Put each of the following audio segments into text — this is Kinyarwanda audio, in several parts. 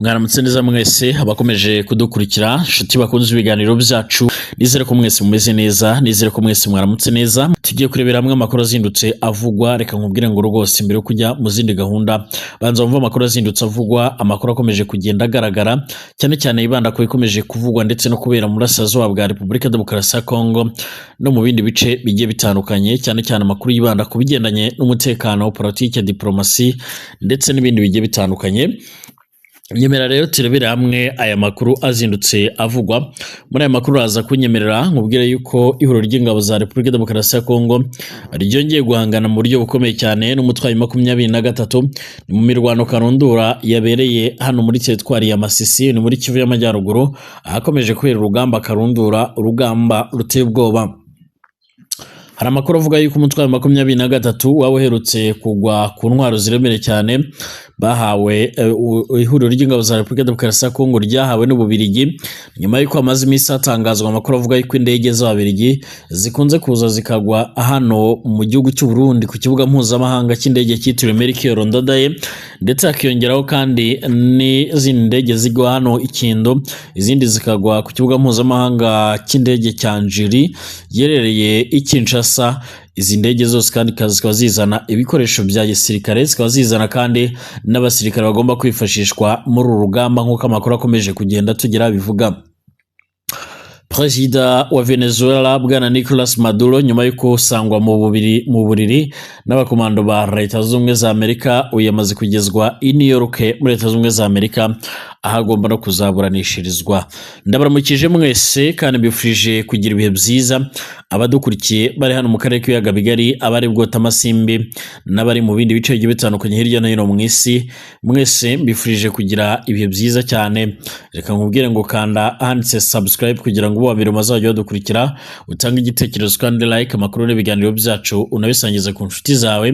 Mwaramutse neza mwese abakomeje kudukurikira, inshuti bakunze ibiganiro byacu. Nizere ko mwese mumeze neza, nizere ko mwese mwaramutse neza. Tugiye kurebera hamwe amakuru azindutse avugwa. Reka nkubwire ngo rwose mbere yo kujya mu zindi gahunda, banza wumve amakuru azindutse avugwa, amakuru akomeje kugenda agaragara cyane cyane yibanda ku bikomeje kuvugwa ndetse no kubera mu burasirazuba bwa Repubulika Demokarasi ya Kongo no mu bindi bice bigiye bitandukanye, cyane cyane amakuru yibanda ku bigendanye n'umutekano, politike, diplomasi ndetse n'ibindi bigiye bitandukanye. Nyemera rero turebere hamwe aya makuru azindutse avugwa. Muri aya makuru uraza kunyemerera nkubwire yuko ihuriro ry'ingabo za Repubulika Demokarasi ya Kongo ryongeye guhangana mu buryo bukomeye cyane n'umutwe wa 23. Ni mu mirwano karundura yabereye hano muri teritwari ya Masisi, ni muri Kivu y'Amajyaruguru, ahakomeje kubera urugamba karundura, urugamba ruteye ubwoba. Hari amakuru avuga yuko umutwe wa 23 waba uherutse kugwa ku ntwaro ziremereye cyane bahawe, ihuriro ry'ingabo za Repubulika Demokarasi ya Kongo ryahawe n'Ububirigi, nyuma y'uko hamaze iminsi hatangazwa amakuru avuga yuko indege z'Ababirigi zikunze kuza zikagwa hano mu gihugu cy'u Burundi ku kibuga mpuzamahanga cy'indege cyitiriwe Melchior Ndadaye, ndetse hakiyongeraho kandi n'izindi ndege zigwa hano i Kindu, izindi zikagwa ku kibuga mpuzamahanga cy'indege cya Njiri giherereye i Kinshasa. Izi ndege zose kandi zikaba zizana ibikoresho bya gisirikare, zikaba zizana kandi n'abasirikare bagomba kwifashishwa muri uru rugamba, nk'uko amakuru akomeje kugenda tugira bivuga. Perezida wa Venezuela, Bwana Nicolas Maduro, nyuma yo kusangwa mu buriri n'abakomando ba Leta Zunze Ubumwe za Amerika, uyu yamaze kugezwa i New York muri Leta Zunze Ubumwe za Amerika, aho agomba no kuzaburanishirizwa. Ndabaramukije mwese kandi mbifurije kugira ibihe byiza, abadukurikiye bari hano mu karere k'ibiyaga bigari, abari bwota amasimbi n'abari mu bindi bice bigiye bitandukanye hirya no hino mu isi. Mwese mbifurije kugira ibihe byiza cyane. Reka nkubwire ngo kanda ahanditse subscribe kugira ngo ube uwa mbere mazajya badukurikira, utange igitekerezo kandi like amakuru n'ibiganiro byacu, unabisangize ku nshuti zawe.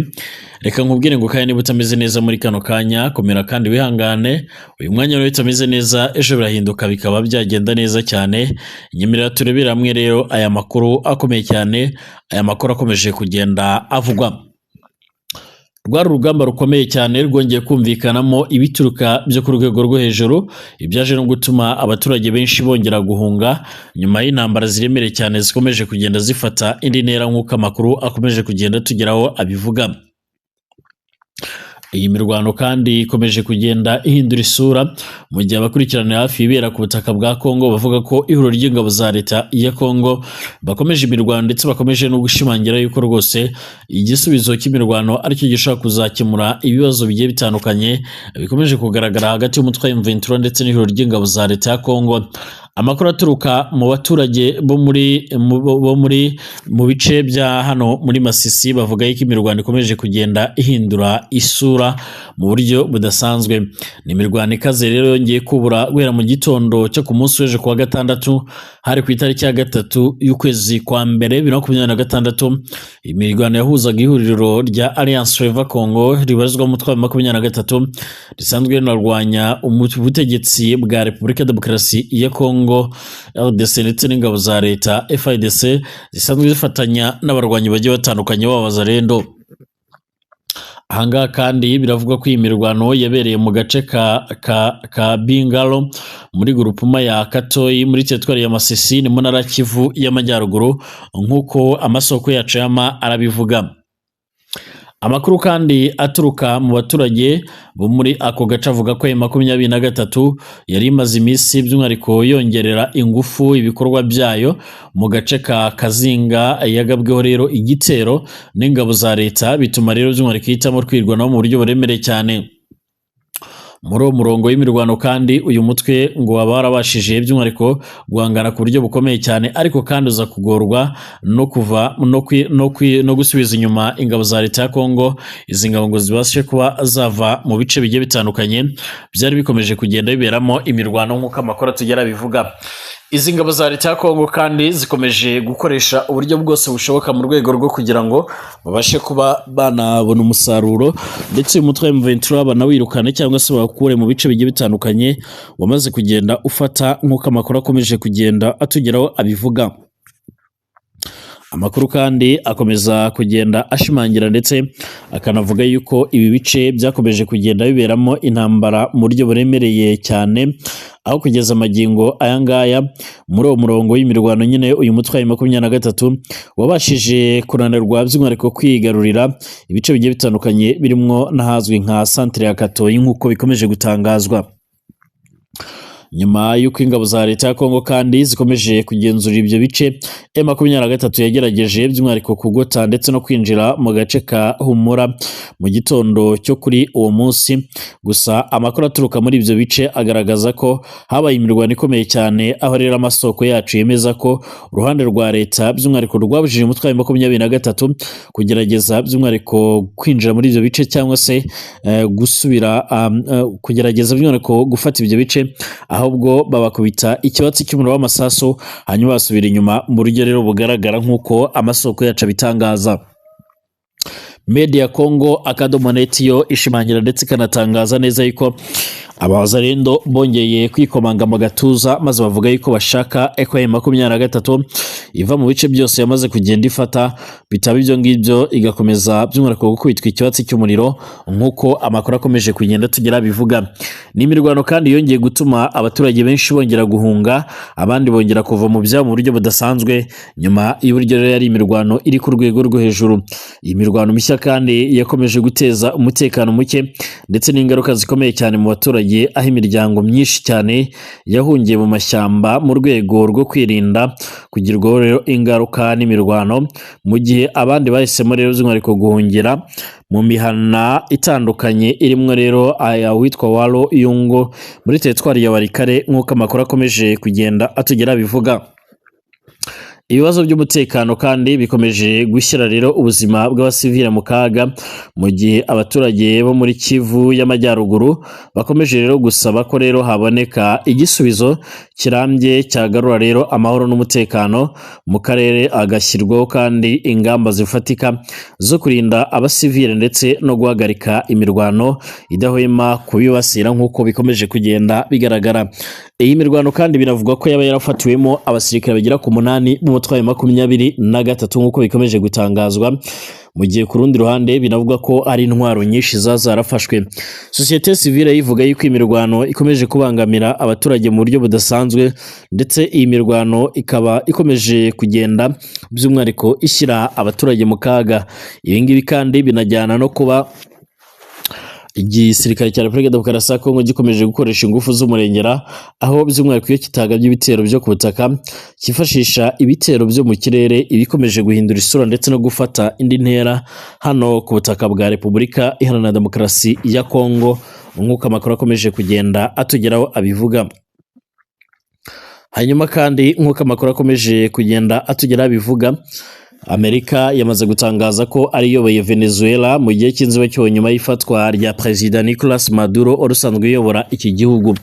Reka nkubwire ngo kandi niba utameze neza muri kano kanya, komera kandi wihangane. Uyu mwanya niba utameze neza, ejo birahinduka bikaba byagenda neza cyane. Nyemerera turebere hamwe rero aya makuru akomeye cyane, aya makuru akomeje kugenda avugwa. Rwari urugamba rukomeye cyane rwongeye kumvikanamo ibituruka byo ku rwego rwo hejuru, ibyaje no gutuma abaturage benshi bongera guhunga nyuma y'intambara ziremereye cyane zikomeje kugenda zifata indi ntera, nk'uko amakuru akomeje kugenda tugeraho abivuga. Iyi mirwano kandi ikomeje kugenda ihindura isura, mu gihe abakurikiranira hafi ibibera ku butaka bwa Kongo bavuga ko ihuriro ry'ingabo za leta ya Kongo bakomeje imirwano, ndetse bakomeje no gushimangira yuko rwose igisubizo cy'imirwano aricyo gishobora kuzakemura ibibazo bigiye bitandukanye bikomeje kugaragara hagati y'umutwe wa M23 ndetse n'ihuriro ry'ingabo za leta ya Kongo. Amakuru aturuka mu baturage bo muri mu bice bya hano muri Masisi bavuga yuko imirwano ikomeje kugenda ihindura isura mu buryo budasanzwe. Ni imirwano ikaze rero yongeye kubura guhera mu gitondo cyo ku munsi w'ejo kuwa gatandatu, hari ku itariki ya 3 y'ukwezi kwa mbere 2026. Imirwano yahuzaga ihuriro rya Alliance Fleuve Congo ribarizwa mu mutwe wa 23 risanzwe rinarwanya ubutegetsi bwa Repubulika Demokarasi ya Kongo RDC ndetse n'ingabo za leta FARDC zisanzwe zifatanya n'abarwanyi bagiye batandukanye b'Abazalendo. Ahangaha kandi biravugwa ko iyi mirwano yabereye mu gace ka Bingaro muri groupement ya Katoyi muri teritwari ya Masisi, ni mu ntara Kivu y'Amajyaruguru, nk'uko amasoko yacu yama arabivuga. Amakuru kandi aturuka mu baturage bo muri ako gace avuga ko 23 yari imaze iminsi by'umwihariko yongerera ingufu ibikorwa byayo mu gace ka Kazinga, yagabweho rero igitero n'ingabo za leta, bituma rero by'umwihariko ihitamo kwirwanaho mu buryo buremereye cyane. Muri uwo murongo w'imirwano kandi uyu mutwe ngo waba warabashije by'umwihariko guhangana ku buryo bukomeye cyane, ariko kandi uza kugorwa no kuva no gusubiza inyuma ingabo za leta ya Kongo, izi ngabo ngo zibashe kuba zava mu bice bigiye bitandukanye byari bikomeje kugenda biberamo imirwano, nk'uko amakuru atugera bivuga. Izi ngabo za leta ya Kongo kandi zikomeje gukoresha uburyo bwose bushoboka mu rwego rwo kugira ngo babashe kuba banabona umusaruro, ndetse uyu mutwe wa M23 banawirukane cyangwa se bawukure mu bice bigiye bitandukanye wamaze kugenda ufata, nk'uko amakuru akomeje kugenda atugeraho abivuga. Amakuru kandi akomeza kugenda ashimangira ndetse akanavuga yuko ibi bice byakomeje kugenda biberamo intambara mu buryo buremereye cyane, aho kugeza amagingo aya ngaya muri uwo murongo w'imirwano nyine uyu mutwe wa 23 wabashije kunanirwa by'umwihariko kwigarurira ibice bigiye bitandukanye, birimwo n'ahazwi nka santere ya Katoyi, nk'uko bikomeje gutangazwa. Nyuma y'uko ingabo za leta ya Kongo kandi zikomeje kugenzura ibyo bice, M23 yagerageje by'umwihariko kugota ndetse no kwinjira mu gace ka Humura mu gitondo cyo kuri uwo munsi. Gusa amakuru aturuka muri ibyo bice agaragaza ko habaye imirwano ikomeye cyane, aho rero amasoko yacu yemeza ko uruhande rwa leta by'umwihariko rwabujije umutwe wa 23 kugerageza by'umwihariko kwinjira muri ibyo bice, cyangwa se gusubira kugerageza by'umwihariko gufata ibyo bice, ahubwo babakubita ikibatsi cy'umuriro w'amasasu, hanyuma basubira inyuma mu buryo rero bugaragara, nk'uko amasoko yacu abitangaza. Media Congo.net yo ishimangira ndetse ikanatangaza neza yuko Abazarendo bongeye kwikomanga mu gatuza, maze bavuga yuko bashaka ko M23 iva mu bice byose yamaze kugenda ifata, bitaba ibyo ngibyo igakomeza by'umwihariko gukubitwa ikibatsi cy'umuriro, nk'uko amakuru akomeje kugenda tugera bivuga. Ni imirwano kandi yongeye gutuma abaturage benshi bongera guhunga, abandi bongera kuva mu byabo mu buryo budasanzwe, nyuma y'uburyo rero yari imirwano iri ku rwego rwo hejuru. Iyi mirwano mishya kandi yakomeje guteza umutekano muke ndetse n'ingaruka zikomeye cyane mu baturage, aho imiryango myinshi cyane yahungiye mu mashyamba mu rwego rwo kwirinda kugirwaho rero ingaruka n'imirwano, mu gihe abandi bahisemo rero by'umwihariko guhungira mu mihana itandukanye irimo rero aya witwa Walo Yungo muri teritwari ya Walikale, nk'uko amakuru akomeje kugenda atugera bivuga. Ibibazo by'umutekano kandi bikomeje gushyira rero ubuzima bw'abasivile mu kaga, mu gihe abaturage bo muri Kivu y'Amajyaruguru bakomeje rero gusaba ko rero haboneka igisubizo kirambye cyagarura rero amahoro n'umutekano mu karere, agashyirwaho kandi ingamba zifatika zo kurinda abasivile ndetse no guhagarika imirwano idahwema kubibasira, nk'uko bikomeje kugenda bigaragara. Iyi mirwano kandi binavugwa ko yaba yarafatiwemo abasirikare bagera ku 8 b'umutwe wa 23, nk'uko bikomeje gutangazwa, mu gihe ku rundi ruhande binavugwa ko ari intwaro nyinshi za zarafashwe. Sosiyete sivile yivuga yuko imirwano ikomeje kubangamira abaturage mu buryo budasanzwe, ndetse iyi mirwano ikaba ikomeje kugenda by'umwihariko ishyira abaturage mu kaga. Ibi ngibi kandi binajyana no kuba igisirikare cya Repubulika Demokarasi ya Kongo gikomeje gukoresha ingufu z'umurengera, aho by'umwihariko iyo kitagabye ibitero byo ku butaka cyifashisha ibitero byo mu kirere, ibikomeje guhindura isura ndetse no gufata indi ntera hano ku butaka bwa Repubulika Iharanira Demokarasi ya Kongo, nk'uko amakuru akomeje kugenda atugeraho abivuga. Hanyuma kandi nk'uko amakuru akomeje kugenda atugeraho abivuga, Amerika yamaze gutangaza ko ariyoboye Venezuela mu gihe cy'inzibacyuho nyuma y'ifatwa rya Perezida Nicolas Maduro wari usanzwe uyobora iki gihugu.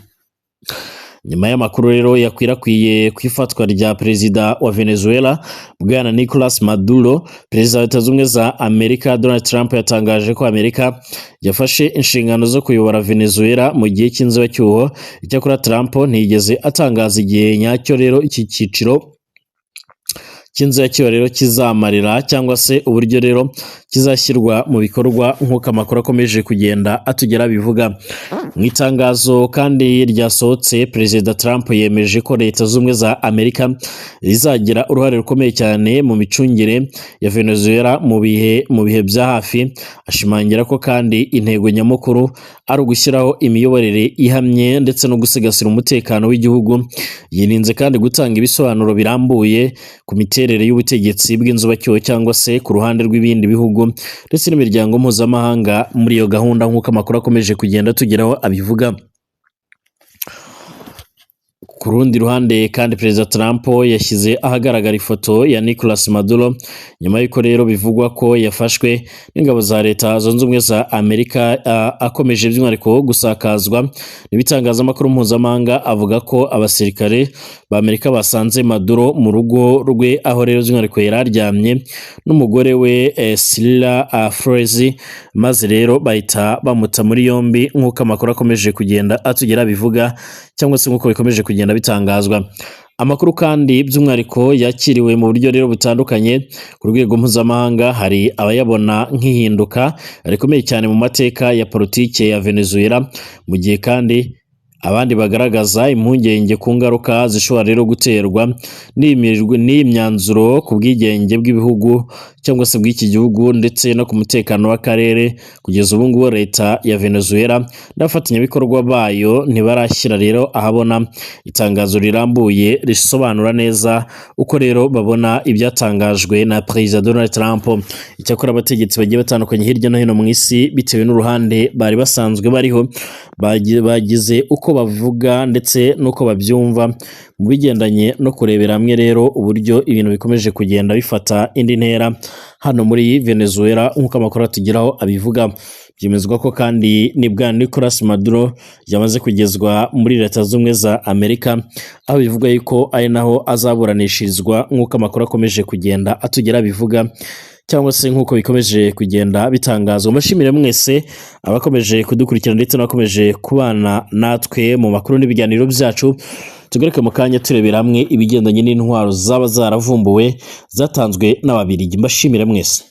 Nyuma y'amakuru rero yakwirakwiye ku ifatwa rya Perezida wa Venezuela Bwana Nicolas Maduro, Perezida wa Leta Zunze Ubumwe za Amerika Donald Trump yatangaje ko Amerika yafashe inshingano zo kuyobora Venezuela mu gihe cy'inzibacyuho. Icyakora Trump ntiyigeze atangaza igihe nyacyo rero iki cyiciro cy'inzibacyuho rero kizamarira, cyangwa se uburyo rero kizashyirwa mu bikorwa, nk'uko amakuru akomeje kugenda atugera bivuga. Mu itangazo kandi ryasohotse, Perezida Trump yemeje ko Leta Zunze Ubumwe za Amerika rizagira uruhare rukomeye cyane mu micungire ya Venezuela mu bihe bya hafi, ashimangira ko kandi intego nyamukuru ari ugushyiraho imiyoborere ihamye ndetse no gusigasira umutekano w'igihugu. Yirinze kandi gutanga ibisobanuro birambuye ku miterere y'ubutegetsi bw'inzibacyuho cyangwa se ku ruhande rw'ibindi bihugu ndetse n'imiryango mpuzamahanga muri iyo gahunda, nk'uko amakuru akomeje kugenda tugeraho abivuga. Ku rundi ruhande kandi, Perezida Trump yashyize ahagaragara ifoto ya Nicolas Maduro nyuma y'uko rero bivugwa ko yafashwe n'ingabo za Leta Zunze Ubumwe za Amerika, akomeje by'umwihariko gusakazwa n'ibitangazamakuru mpuzamahanga, avuga ko abasirikare ba Amerika basanze Maduro mu rugo rwe, aho rero by'umwihariko yari aryamye n'umugore we Cilia Flores, maze rero bahita bamuta muri yombi, nk'uko amakuru akomeje kugenda atugera bivuga, cyangwa se nk'uko bikomeje kugenda kugenda bitangazwa. Amakuru kandi by'umwihariko yakiriwe mu buryo rero butandukanye ku rwego mpuzamahanga. Hari abayabona nk'ihinduka rikomeye cyane mu mateka ya politike ya Venezuela, mu gihe kandi abandi bagaragaza impungenge ku ngaruka zishobora rero guterwa n'iyi myanzuro ku bwigenge bw'ibihugu cyangwa se bw'iki gihugu ndetse no ku mutekano w'akarere. Kugeza ubu ngubu, leta ya Venezuela n'abafatanyabikorwa bayo ntibarashyira rero ahabona itangazo rirambuye risobanura neza uko rero babona ibyatangajwe na Perezida Donald Trump. Icyakora, abategetsi bagiye batandukanye hirya no hino mu isi, bitewe n'uruhande bari basanzwe bariho, bagize uko bavuga ndetse n'uko babyumva mu bigendanye no kurebera hamwe rero uburyo ibintu bikomeje kugenda bifata indi ntera hano muri Venezuela, nk'uko amakuru atugeraho abivuga. Byemezwa ko kandi ni bwa Nicolas Maduro yamaze kugezwa muri Leta Zunze Ubumwe za Amerika, aho bivugwa yuko ari naho azaburanishirizwa, nk'uko amakuru akomeje kugenda atugera bivuga cyangwa se nk'uko bikomeje kugenda bitangazwa. Mbashimire mwese abakomeje kudukurikira ndetse n'abakomeje kubana natwe mu makuru n'ibiganiro byacu. Tugaruke mu kanya turebera hamwe ibigendanye n'intwaro zaba zaravumbuwe zatanzwe n'Ababirigi. Mbashimire mwese.